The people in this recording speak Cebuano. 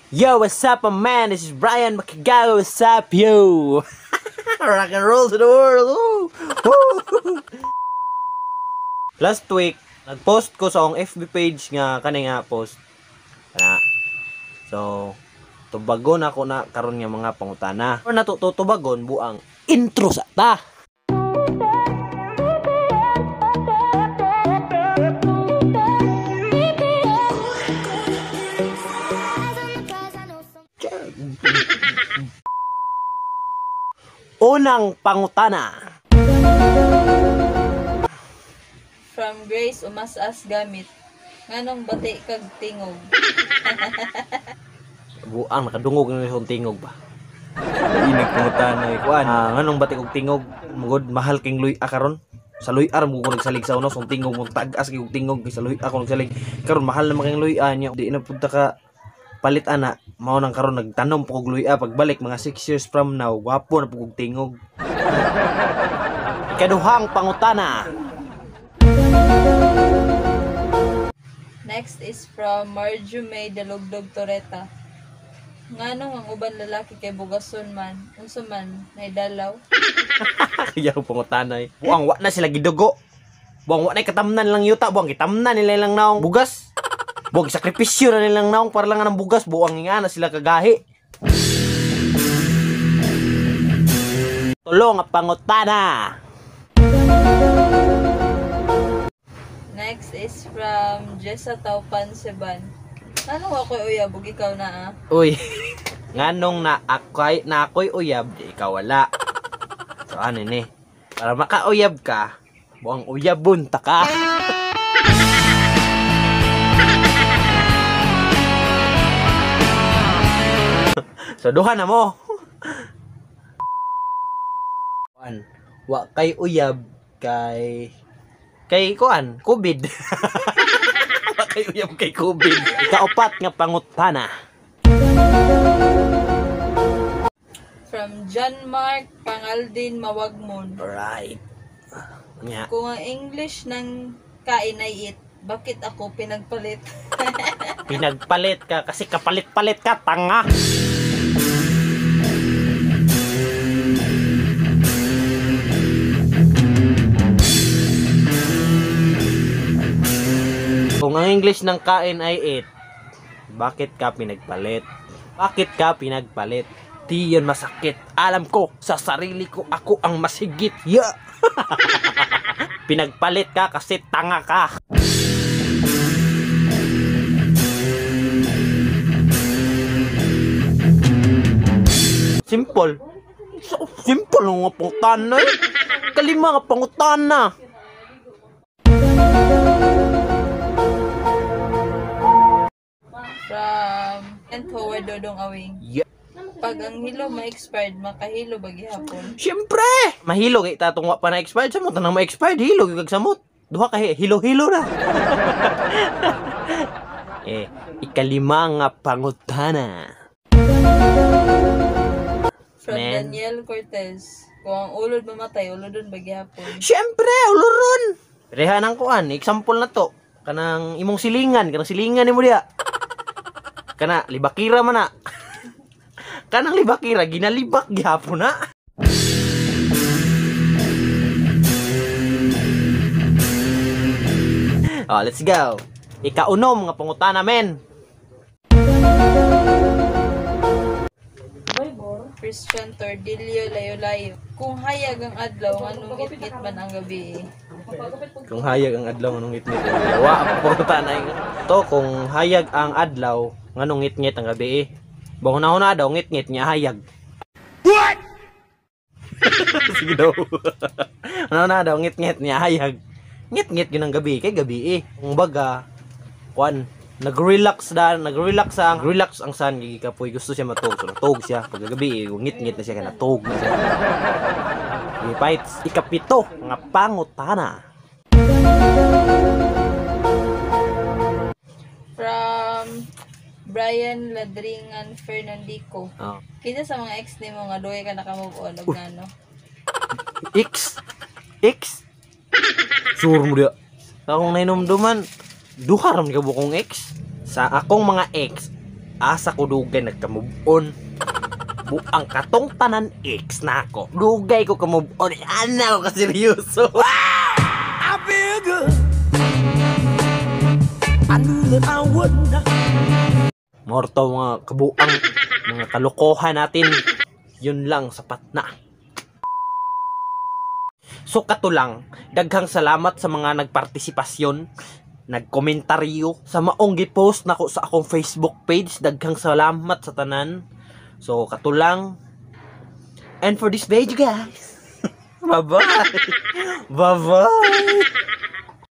Yo, what's up, my man? This is Brian Makagawa. What's up, yo? Rock and roll to the world. Woo! Woo! Last week, nag-post ko sa akong FB page nga kani nga post. Kana. So, tubagon ako na karon nga mga pangutana. Or natutubagon buang intro sa ta. Unang pangutana. From Grace Umasas Gamit. Nganong bati kag tingog? Buang nakadungog na akong tingog ba. Inig pangutana eh. Kuan, nganong bati kog tingog? Mugod mahal king luy-a karon. Sa luy-a ra mo ko nagsalig sa una, so tingog mo tag-as kay og tingog kay sa luy-a ko nagsalig. Karon mahal na king luy-a niya. Di na pud ta ka palit ana. Mao nang karon nagtanom po kog luy-a, pagbalik mga 6 years from now, gwapo na po kog tingog. Ikaduhang pangutana. Next is from Marjume Dalugdog Toreta. Nganong ang uban lalaki kay bugason man, unsa man naidalaw? Kaya pangutana eh. Buang wa na sila gidugo. Buang wa na katamnan lang yuta, buang gitamnan nila lang naong bugas. Buang sakripisyo na nilang naong para lang ang bugas, buang nga na sila kagahi. Tulo nga pangutana. Next is from Jessa Taupan Seban. Nganong ako'y uyab ug ikaw na ah? Uy, nganong na ako'y uyab, di ikaw wala. So ano ni? Para makauyab ka, buang uyabon ta ka. So duha na mo. Kuan, wa kay uyab kay kuan, COVID. Wa kay uyab kay COVID. Ikaupat nga pangutana. From John Mark Pangaldin Mawagmon. Alright. Nya. Kung ang English ng kain ay eat, bakit ako pinagpalit? Pinagpalit ka kasi kapalit-palit ka, tanga. Kung ang English ng kain ay eat, bakit ka pinagpalit? Bakit ka pinagpalit? Di yan masakit. Alam ko, sa sarili ko, ako ang masigit. Yeah! Pinagpalit ka kasi tanga ka. Simple. So, simple nga pangutana eh. Kalima nga pangutana. From and Howard Dodong Awing. Yeah. Pag ang hilo ma-expired, makahilo ba gihapon? Siyempre! Mahilo kay tatong wa pa na-expired. Samot na nang ma-expired, hilo kay samot. Duha ka hilo-hilo na. Eh, ikalima nga pangutana. From Man. Daniel Cortez. Kung ang ulod mamatay, ulodon ba gihapon? Siyempre, uluron! Reha nang kuan, example na to. Kanang imong silingan, kanang silingan nimo diha. Kana libakira man na. Kanang libakira ginalibak gihapon na. Oh, let's go. Ikaunom nga pangutana, men. Christian Tordillo Layo-Layo. Kung hayag ang adlaw, nganong ngitngit man ang gabi? Kung hayag ang adlaw, nganong ngitngit? Wa pangutana to. Kung hayag ang adlaw, nganong ngitngit ang gabi? Bang una-una daw ngitngit niya hayag. What? Sige daw. Una-una daw ngitngit niya hayag. Ngitngit yun ang gabi kay gabi eh. Kung baga, kuan, nag-relax da, nag-relax ang relax ang san gikapoy, gusto siya matug. So natug siya pag gabi eh, ngitngit na siya kay natug na siya. Fights. Ikapito nga pangutana. From Brian Ladringan Fernandico. Oh. Kinsa sa mga ex nimo nga dugay ka naka-move on og ngano? X X. Sure mo diya. Sa akong nainumduman, duha ra man ka bukong ex. Sa akong mga ex, Asa ko dugay nagka-move on. Buang katong tanan ex nako. Dugay ko ka-move on. Ana ko ka seryoso. I feel good. I knew that I would not. Morto mga kabuang mga kalokohan natin. Yun lang, sapat na. So kato lang, daghang salamat sa mga nagpartisipasyon, nagkomentaryo sa maong gipost nako sa akong Facebook page. Daghang salamat sa tanan. So kato lang. And for this video, guys. Bye-bye. Bye-bye.